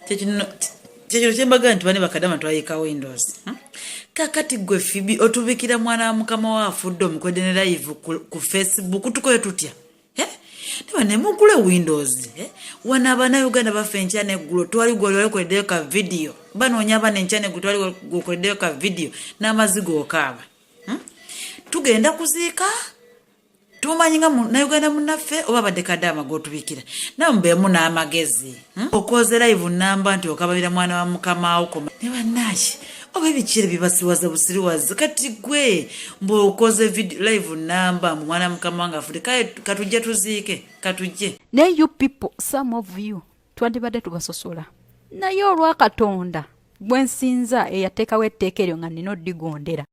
Kyekino kyembaga nti bane bakadama twayika windows, Kakati gwe Fibi otubikira mwana wa mukama wa afudde, omukwedde ne live ku Facebook. Tukole tutya? Niba nemugule windows, eh? Wano abanauganda bafa enkya neggulo, twali gwali walikoleddeyo ka video, banoonya abaana enkya neggulo, twali gwokoleddeyo ka video n'amaziga okaaba, Tugenda kuziika, tumanyi nga nauganda munaffe oba abadde kadaama gotubikira, nawe mubeemu n'amagezi, Okoze live namba nti okababira mwana wa mukamawo koma ne bannaki oba ebikyere bibasiwaza busiriwazi. Kati gwe mbu okoze live namba mbu mwana mukama wange afudde, kale katujje tuziike, katujje. Naye you people, some of you twandibadde tubasosola, naye olwa Katonda gwensinza eyateekawo etteeka eryo nga nina oddigondera.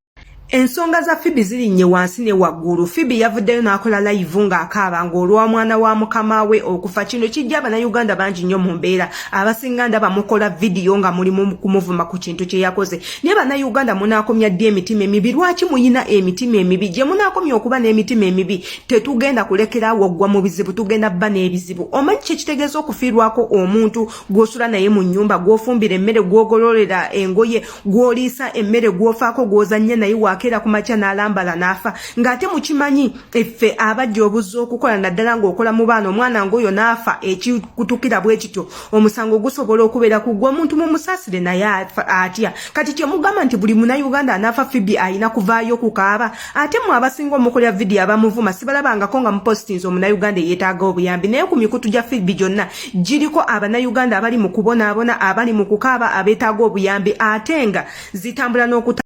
Ensonga za Fibi zirinnye wansi ne waggulu. Fibi yavuddeyo n'akola live ng'akaaba ng'olw'omwana wa mukama we okufa. Kino kijja Abannayuganda bangi nnyo mu mbeera. Abasinga ndaba mukola vidiyo nga muli kumuvuma ku kintu kye yakoze. Naye Bannayuganda, munaakomya ddi emitima emibi? Lwaki muyina emitima emibi? Gye munaakomya okuba n'emitima emibi, tetugenda kulekeraawo oggwa mu bizibu, tugenda bba n'ebizibu. Omanyi kyekitegeeza okufiirwako omuntu gw'osula naye mu nnyumba, gw'ofumbira emmere, gw'ogololera engoye, gw'oliisa emmere, gw'ofaako, gw'ozannye naye, wakeera ku makya n'alambala n'afa, ng'ate mukimanyi effe abajja obuzza okukola, naddala ng'okola mu baana, omwana ng'oyo n'afa ekikutukira bwe kityo, omusango gusobola okubeera ku gwe. Omuntu mumusaasire, naye atya? Kati kyemugamba nti buli Munauganda anaafa, Fibi ayina kuvaayo kukaaba? Ate mwe abasinga omukolera vidiyo abamuvuma, sibalabangako nga mupositinze Omunauganda eyeetaaga obuyambi, naye ku mikutu gya Fibi gyonna giriko Abanauganda abali mu kubonaabona, abali mu kukaaba, abeetaaga obuyambi, ate nga zitambula n'okuta.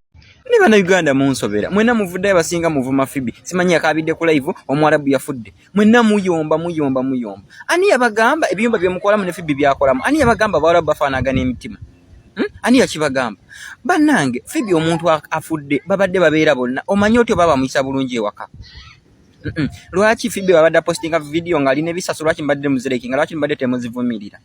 Ne Bannayuganda munsobera mwenna, muvuddeyo abasinga muvuma Fibi, simanyi yakabidde ku live, Omuwarabu yafudde. Mwenna muyomba, muyomba, muyomba. Ani yabagamba ebiyumba byemukolamu ne Fibi byakolamu? Ani yabagamba Abawarabu bafaanagana emitima, Ani yakibagamba? Bannange, Fibi omuntu afudde, babadde babeera bonna, omanyi otyo baba muyisa bulungi ewaka. Lwaki Fibi babadde apostinga video ng'alina ebisaso? Lwaki mbadde muzireki nga lwaki mbadde temuzivumirira?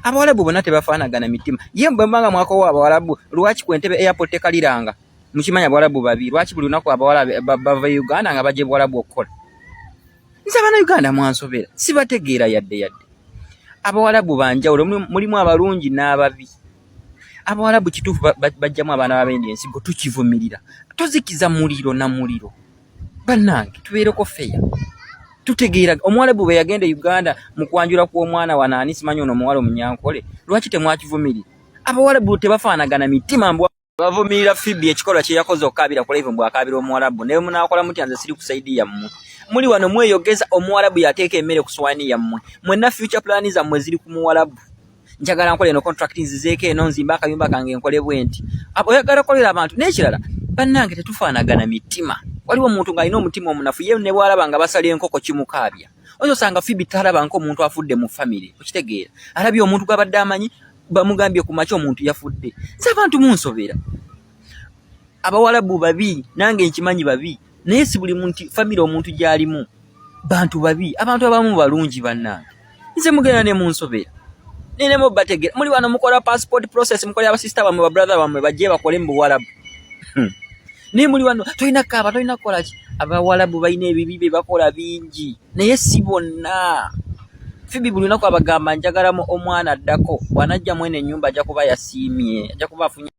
Abawalabu bonna tebafaanagana mitima. Ye bwe mbanga mwakowa abawalabu, lwaki ku Entebe Airport tekaliranga? Mukimanyi abawalabu babi. Lwaki buli lunaku abawala bava e Uganda nga bajja ebuwalabu okukola? Nze Abanauganda mwansobera, sibategeera yadde yadde. Abawalabu banjawulo, mulimu abalungi n'ababi. Abawalabu kituufu bajjamu abaana babendi ensigo, tukivumirira. Tozikiza muliro na muliro. Bannange, tubeereko feya, tutegeera. Omuwalabu bwe yagenda e Uganda mu kwanjula kw'omwana wanaani, simanyi ono omuwala Omunyankole, lwaki temwakivumirira? Abawalabu tebafaanagana mitima. Mbwa bavumirira Fibi ekikolwa kye yakoze okukaabira ku live, mbwakaabira Omuwalabu. Naye munaakola mutya? Nze siri ku side yammwe. Muli wano mweyogeza, Omuwalabu yateeka emmere ku swaani yammwe. Mwenna future plan zammwe ziri ku Muwalabu. Njagala nkola eno contract, nzizeeko eno, nzimba akayumba kange, nkole bwe nti. Oyagala kukolera abantu. N'ekirala bannange, tetufaanagana mitima. Waliwo omuntu ng'alina omutima omunafu, ye ne bw'alaba nga basala enkoko kimukaabya. Oyinza osanga Fibi talaba nk'omuntu afudde mu famire, okitegeera? Alabye omuntu gw'abadde amanyi, bamugambye ku makya omuntu yafudde. Nze abantu munsobera. Abawalabu babi, nange nkimanyi babi, naye si buli muntu famire omuntu gy'alimu bantu babi. Abantu abamu balungi. Bannange, nze mugenda ne munsobera, nenemu bategera. Muli wano mukola passport process, mukolera abasista bamwe, babrother bamwe bajje bakole mu buwalabu, Naye muli wano tolina kaaba, tolina kukola ki. Abawalabu balina ebibi bye bakola bingi, naye si bonna. Fibi buli lunaku abagamba, njagala omwana addako bw'anajja mwene ennyumba ajja kuba yasiimye, ajja kuba afunye.